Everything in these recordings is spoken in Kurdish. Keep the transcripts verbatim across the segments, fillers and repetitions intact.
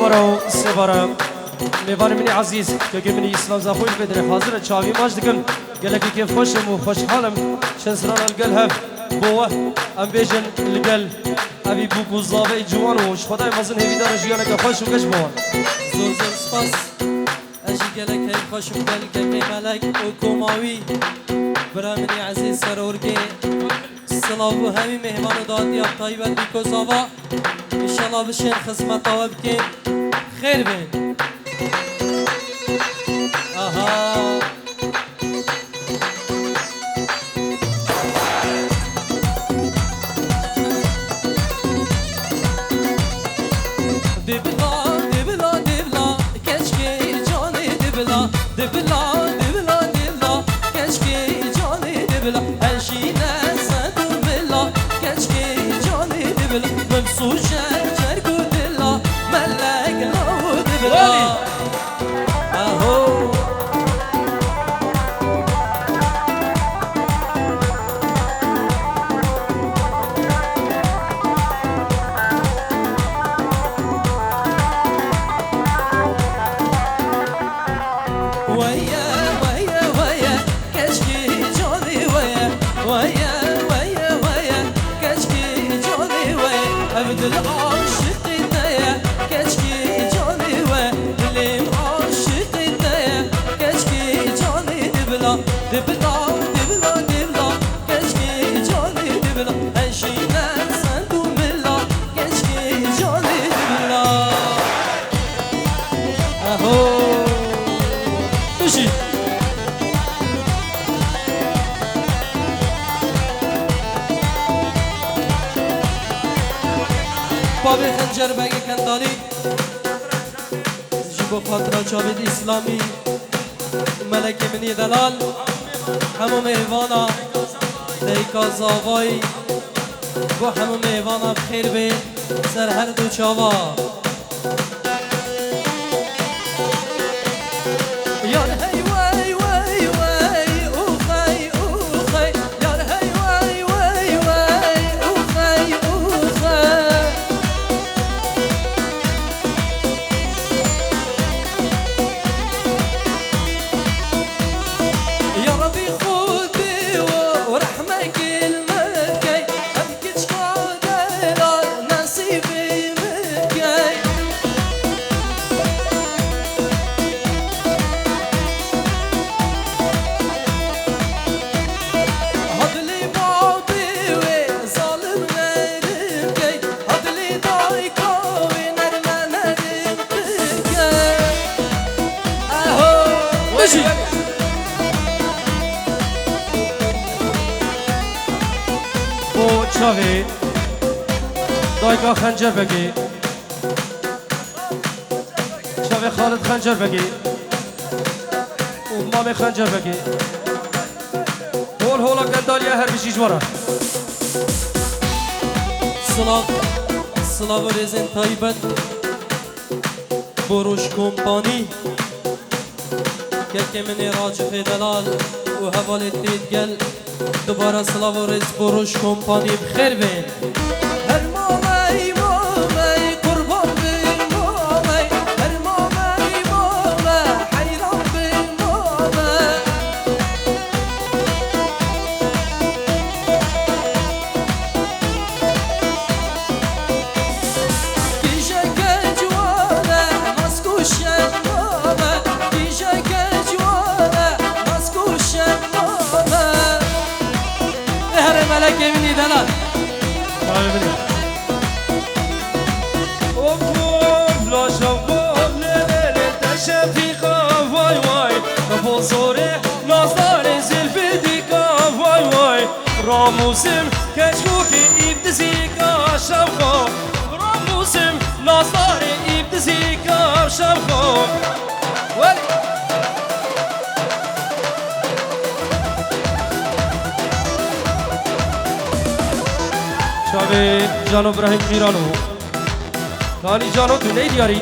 Bara û sê bara. Mêvanê min ê ezîz, kekê min îslam Zaxo ji vê derê hazir e, çavî maç dikim. Gelekî kêfxweş im û xweşhal im. Çend strana li gel hev bo we. Em bêjin li gel evî bûk û zaveyî ciwan û ji Xwedayê mezin hêvîdar in jiyaneke xweş û geş bo wan. Zor zor spas. Ez jî gelek keyfxweş im gel kekê Melek û koma wî. Bira min ê ezîz Serorgê. Silav bo hemî mêhman û datiya taybet Dîko Zava. Înşallah bişên xizmeta we bikên. Xêr bên. Aha. Dibla, dibla, dibla, keçkê canê dibla. Dibla, dibla, dibla, keçkê canê dibla. Her jî ne sed û mila, keçkê canê dibla. Min sûce cerg û dila, melek law dibla. Aho. Weye, weye, weye, keçkî canî weye. Weye, weye, weye, keçkî canî weye. Ev dil aşiqî te ye, keçkî canî we. Dilê min aşiqî te ye, keçkî canî dibla, dibla, dibla, dibla, keçkî canî dibla. Her jî ne send û mila, keçkî canî dibla. Aho. Bijî. Babê Xencer Begê Kendalî. Ji bo xatira çavên Îslamî, melekê min yê delal, hemû mêvana Dayika Zavayî, bo hemû mêvana bi xêr bê ser her du çava. Yar hey wey, wey, wey, uxey, uxey. Yar hey wey, wey, wey, uxey, uxey. Ya Rebî Xwedê we rehmekê li me bikey, ev kiçka delal nesîbê min bikey. Hadilê babê wê zalim nerim key, hadilê dayka wê nerme nerim bikey. Eho! Bijî! Bo çavê dayka Xencerbegê. Çavê Xalid Xencerbegê û mamê Xencerbegê. Hol hola Kendaliye her bijî ji we re. Silav, silav û rêzên taybet. Bo Roj Kompanî. Kekê min ê Racixê delal û hevalê tê digel. Dubare silav û rêz bo Roj Kompanî bi xêr bên. Her mamey, mamey, qurban bê mamey. Her mamey, mame, heyran bê mame. Kîjeke ciwan e, mask û şemame. Kîjeke ciwan e, mask û şemame. Ê herê melekê min î delal. Çavê min î. Of, of, laşa, of, lê, lê, lê, te Şefîqa, vay, vay. Te bozorê, nazdarê, zilfê dîka, vay, vay. Ramûsim, keçkokê, îp dizîka, şevqa. Ramûsim, nazdarê, îp dizîka, şevqa. Welê. Çavê Cano Birahîm Qîrano. Kanî Cano, tu ney diyarî?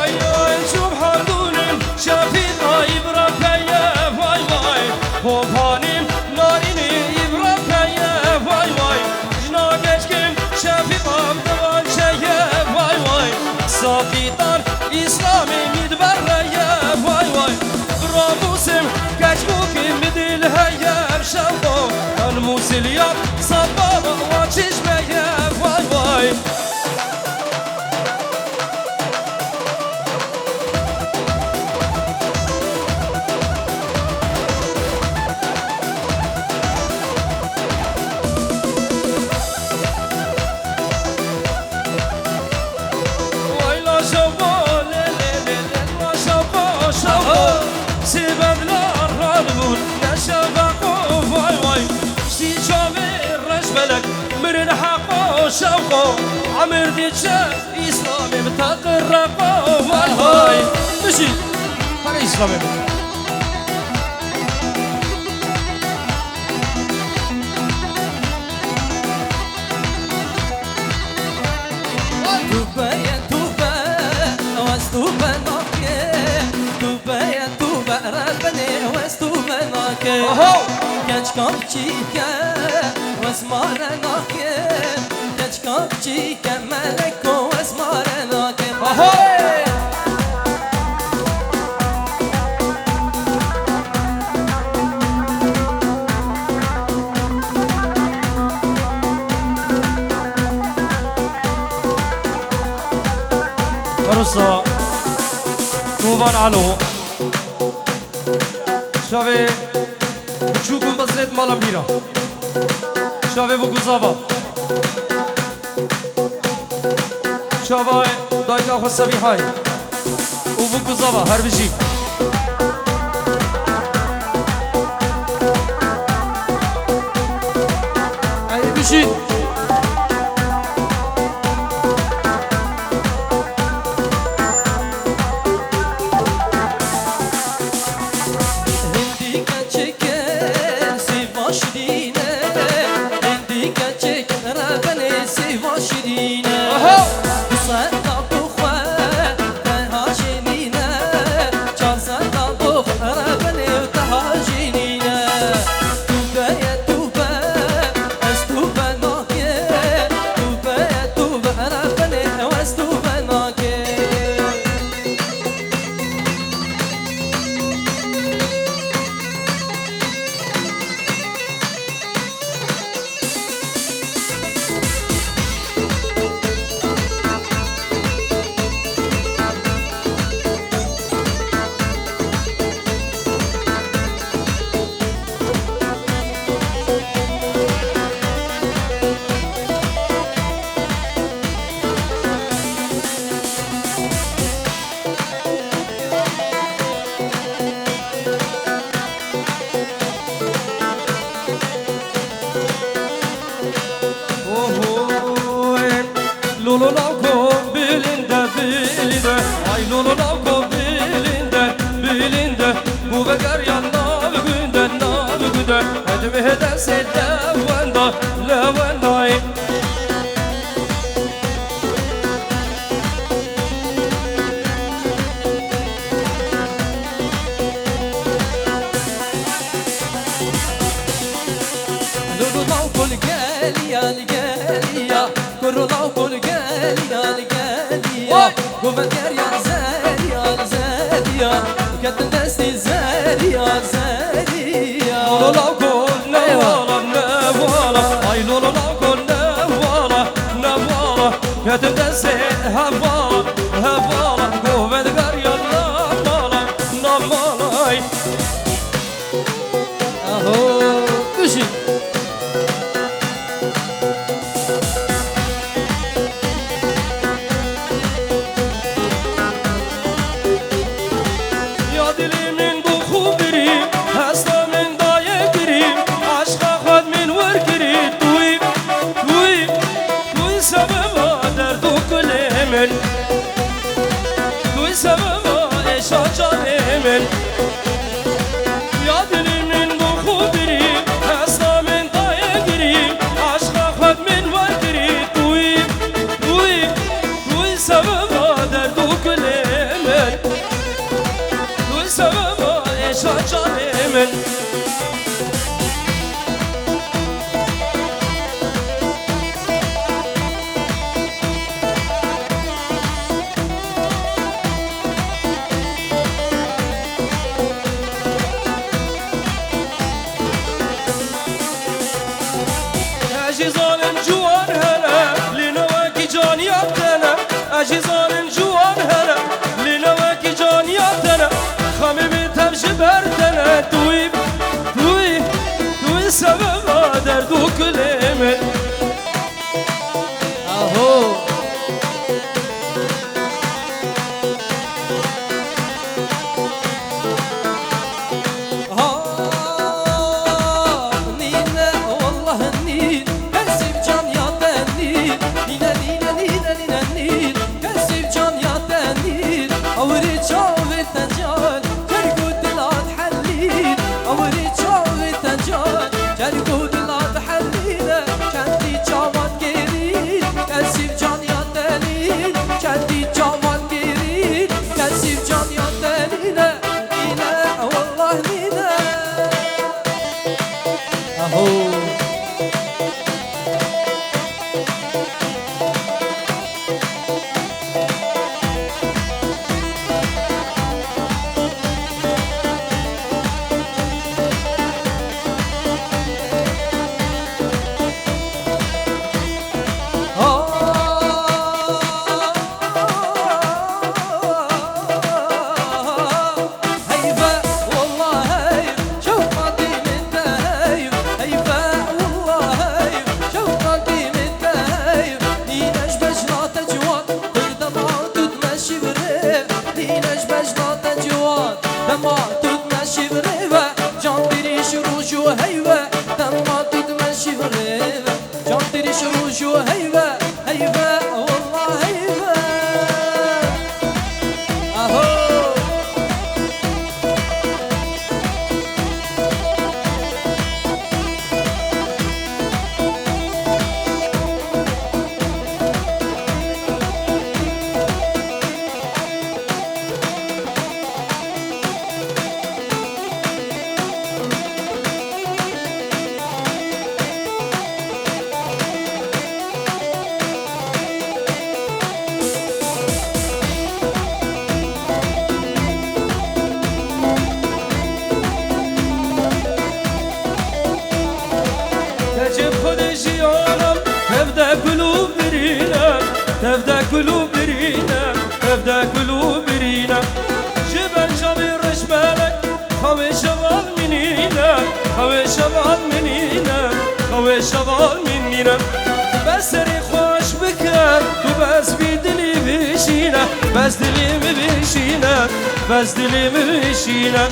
Ay, ay, subhandûnim, şafî, ay, îbra peye, vay, vay. Hopanîm, narînî, îbra peye, vay, vay. Jina geç Sê bedla radibûn, ne şevqo vay vay. Şî çavê reşbelek, mirin heqo şevqo. Emir diçe, Îslamê bi teqir reqo vay vay. Bijî, her Îslamê bi. Tûbe ye tûbe, wez tûbe nake. Tûbe ye tûbe, Rebinê wez tûbe nake. Oho! Keçka biçîke, wez mare nake. Keçka biçîke, meleko wez mare nake. Oho! Arsa Tuvan Alo. Şavê Çûk û Mizrêt mala mîra. Şavê Vuguzava. Çavay dayka xwe Sebîhay û Vuguzava her bijî. Ey bijî. Hindî keçik sîva şirîn e, hindî keçik rebenê sîva şirîn e. Aha! Du seta bi xwe teha jî nîne, çar seta bi xwe rebenê teha jî nîne. Tûbe ye tûbe, ez tûbe nake, tûbe ye tûbe, rebenê ew ez tûbe nake. Oho, lolo lawko bilinde, bilinde. Ay lolo lawko bilinde, bilinde. Bu veger ya nav günde, nav günde. Hadi mi hede se lewenda, lewenda. Lulu law kul geliya, geliya. Kuru law kul geliya, geliya. Vay! Guven geriya, zeriya, zeriya. Ketin destî zeriya, zeriya. Lolo law kol ne wala, ne wala. Ay lolo law kol ne wala, ne wala. Ketin destê hevala, hevala. Govend gariya namala, namala. Ay. Aho, kuşi. Ya dilê min bi xwe birî, hesta min daye kirî, eşqa xwe min wer kirî, tuyî, tuyî, tuyî sebeba derd û kulê min, tuyî sebeba êşa canê min. Ya dilê min bi xwe birî, hesta min daye girî, eşqa xwe min wer kirî, tuyî, tuyî, tuyî sebeba derd û kulê min, tuyî sebeba êşa canê min. Ez jî zanim ciwan hene, lê ne wekî caniya te ne. Ez jî zanim ciwan hene, lê ne wekî caniya te ne. Xemê min tev ji ber te ne. Tuyî, tuyî, tuyî sebeba derd û kulê min. Aho. Heyve, wallah heyv, şewqa dî min te heyv. Heyve, wallah heyv, şewqa dî min te heyv. Nîne ji bejna te ciwan, tu dema tu dime şîvre. Nîne ji bejna te ciwan, dema tu dime şîvre ve. Can dirîş roj û heyve, dema tu dime şîvre ve. Can dirîş roj û heyve, heyve, wallah heyve. Aho! Tecib xwedê jiyanem, tevde kul û birîne, tevde kul û birîne, tevde kul û birîne. Ji ber çavê reşmelek, xewê şeval min nîne, xewê şeval min nîne, xewê şeval min nîne. Tu bes serê xweş bike, tu bes vî dilî bişîne, bes dilê min bişîne, bes dilê min bişîne.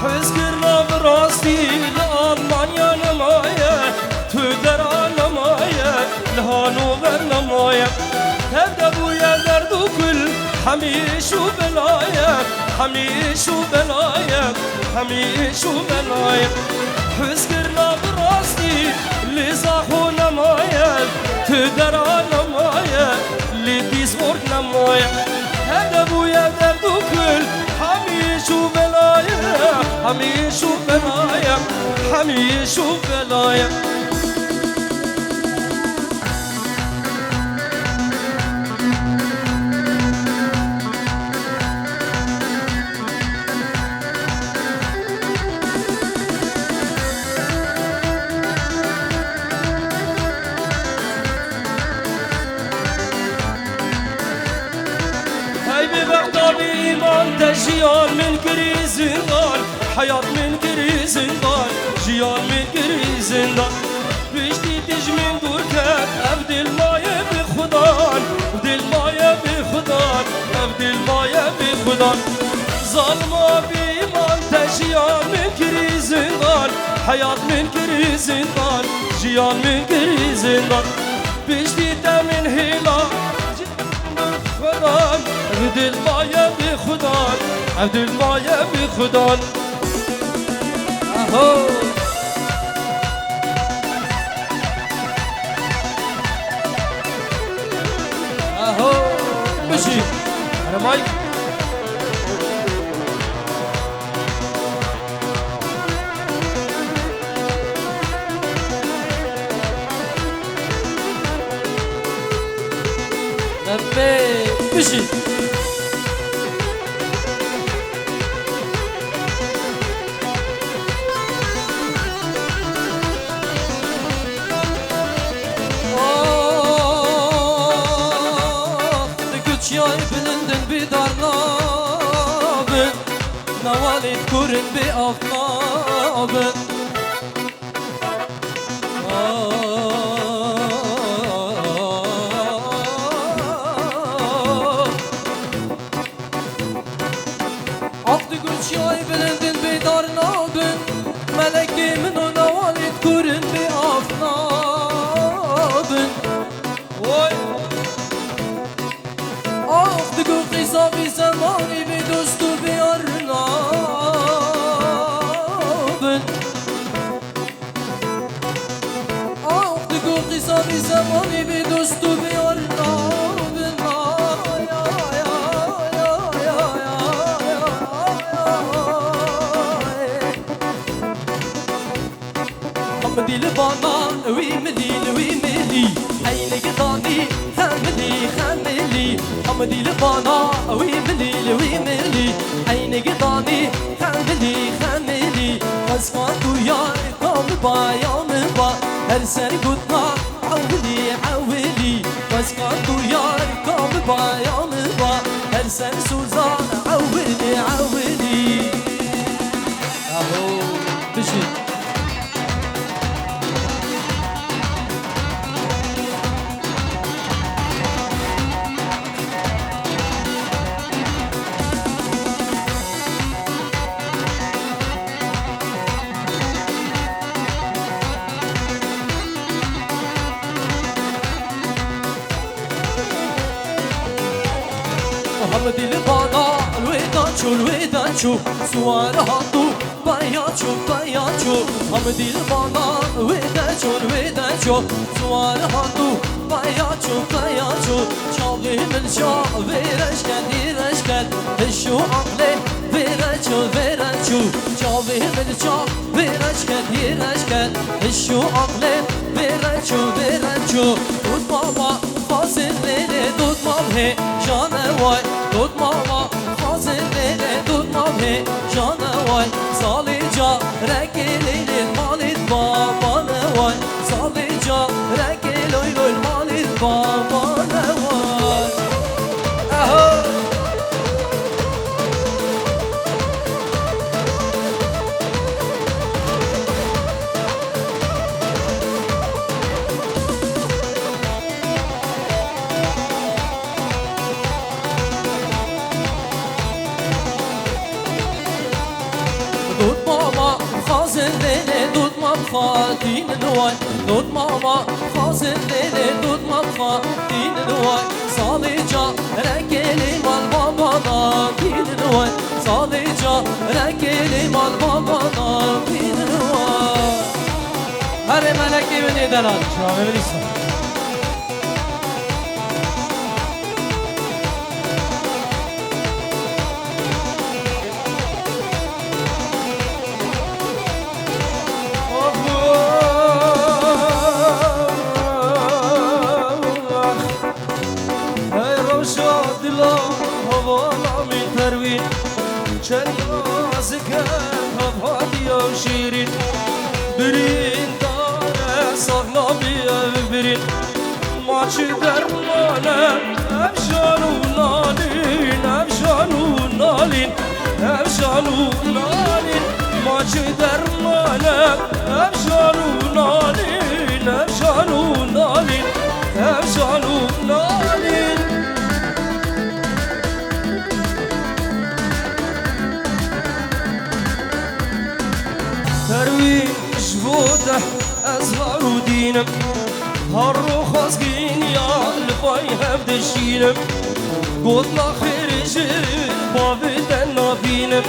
Hizkirina bi rastî li Almanya nemaye, tu dera nemaye, li Hanover nemaye. Tevde bûye derd û kul, hemîş û belaye, hemîş û belaye, hemîş û belaye. Hizkirina bi rastî, li Zaxo nemaye, tu dera nemaye, li Duisburg nemaye. Tevde bûye derd û kul, hemîş û belaye, hemîş û belaye, hemîş û belaye. Hey bêbexta bêîman, te jiyan min kirî zindan, heyat min kirî zindan, jiyan min kirî zindan. Piştî te ji min dûr ket, ev dil maye bi xudan, ev dil maye bi xudan, ev dil maye bi xudan. Zalima bêîman, te jiyan min kirî zindan, heyat min kirî zindan, jiyan min kirî zindan. Piştî te min hêla xudan, ev dil maye bi xudan, ev dil maye bi xudan. Aho! Aho! Bijî! Heremay! Nebê bijî. Ah, di guçiyayê bilindin bê dar nabin. Newalên kurin bê av nabin. Af di guçiyayê bilindin bê dar nabin. Melekê min û newalên kurin bê av nabin. Oy! Ax, digo qîza vî zemanî bê dost û bê yar nabin. Li bana wî milî, li wî milî, eynî gidanî, xemilî, xemilî. Hemidî li bana wî milî, li wî milî, eynî gidanî, xemilî, xemilî. Xwezka tu yar ka min ba, ya min ba, her ser gotina ewilî, ewilî. Xwezka tu yar ka min ba, ya min ba, her ser soza ewilî, ewilî. Aho, bijî. Hemidî li bana li wê de çû, li wê de çû, siwar hatû, peya çû, peya çû. Hemidî li bana li wê de çû, li wê de çû, siwar hatû, peya çû, peya çû. Çavê min çavê reş ket, ê reş ket, hiş û aqlê vê re çû, vê re çû. Çavê min çavê reş ket, ê reş ket, hiş û aqlê vê re çû, vê re çû. Dot mama, xwazin lê lê dot mam hê, jane way. Dot mama, xwazin lê lê dot mam hê, jane way. Salê carekê lê lê malê babane way. Salê carekê loy loy malê babane way. Aha! Dot mama xwazin lê lê dot mam xatînin way. Dot mama xwazin lê lê dot mam xatînin way. Salê carekê lê mal babana bînin way. Salê carekê lê mal babana bînin way. Herê melekê min ê delal. Çavê min îsa. Hey rewşa dila hevala min perwîn, çerya ziker hevadiya şîrîn. Birîndare sax nabî ev birîn. Ma çi derman e, ev jan û nalîn, ev jan û nalîn, ev jan û nalîn. Ma çi derman e, ev jan û nalîn, ev jan û nalîn, ev jan û nalîn. Perwîn ji bo te ez har û dîn im. Her ro xwezgîn ya li pay hev dişînim. Gotina xêrê ji bavê te nabînim.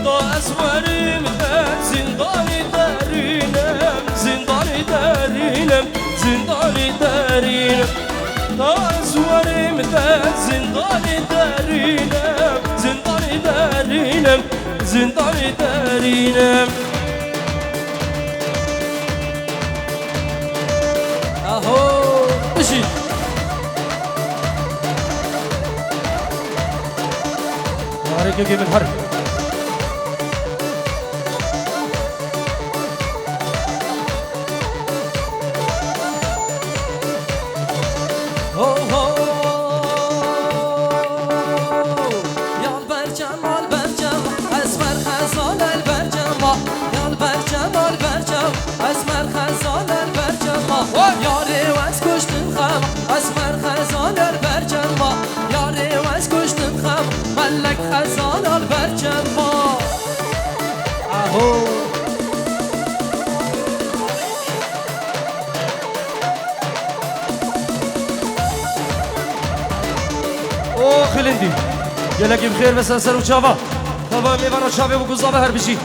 Da ez werim te zindanê derîn im, zindanê derîn im, zindanê derîn im. Da ez werim te zindanê derîn im, zindanê derîn im. Zindanê derîn im. Aho, bijî. Harê kekê min her. Ho, ho. Ya li ber çema, li ber çema, esmer xezal e li ber çema. Ya li ber çema, li ber çema, esmer xezal e li ber çema. Yarê wez kuştin xem, esmer xezal e li ber çema. Yarê wez kuştin xem, melek xezal e li ber çema. Aho. O xilindî. Gelekî bi xêr ve ser ser û çava. Tava mêvana çavê û guzava her bijî.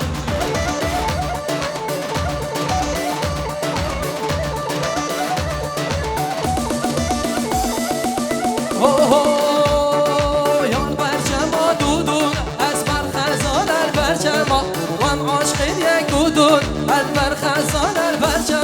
Ho, ho, ya li ber çema dû dû, esmer xezal e li ber çema. Wem aşqên yek û dû, el ber xezal e li ber çema.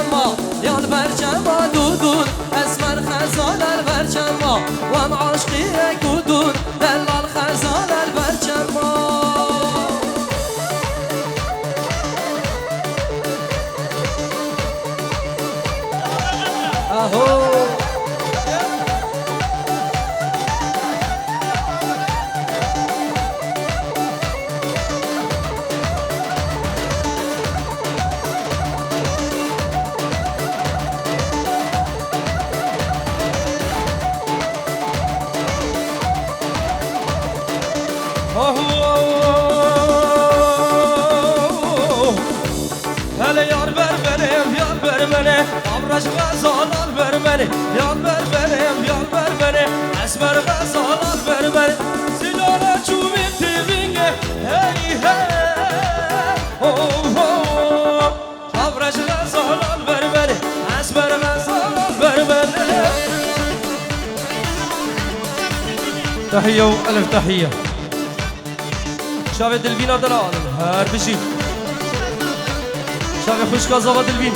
Hele yar ber beni, yar ber beni, Amraç Gazal al ber beni, yar ber beni, yar ber beni, Esmer Gazal al ber beni. Silahla çuvî tivinge, hey hey, oh oh. Amraç Gazal al ber beni, Esmer Gazal al ber beni. Tehiye û elf tehiye. Çavê Dilvîna dila alin. Her bijî. Çavê xwişka zava Dilvîn.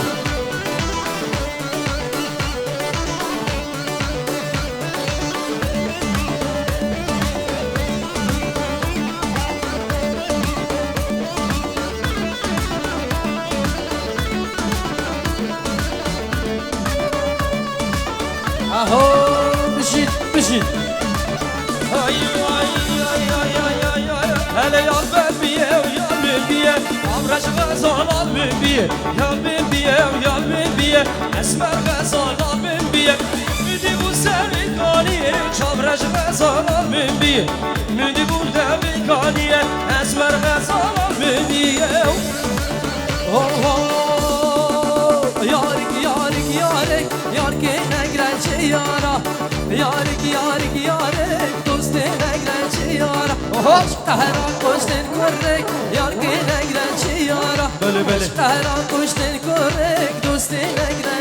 Aho, bijît, bijît. Ay, ay, ay, ay, ay, ay, ay. Hele yar ben biye, yar ben biye. Amraç Gazal al ben biye. Yar ben biye, yar ben biye. Esmer Gazal al ben biye. Müdî bu serî kaniye. Çavraç Gazal al ben biye. Müdî bu devî kaniye. Esmer Gazal al ben biye. Oh, oh. Yarik, yarik, yarik. Yar kê negre çi yara. Yarik, yarik, yarik, dostê negre çi yara. Oho! Qehra koştên kurrek, yar kê negre çi yara. Belê, belê. Qehra koştên kurrek, dostê negre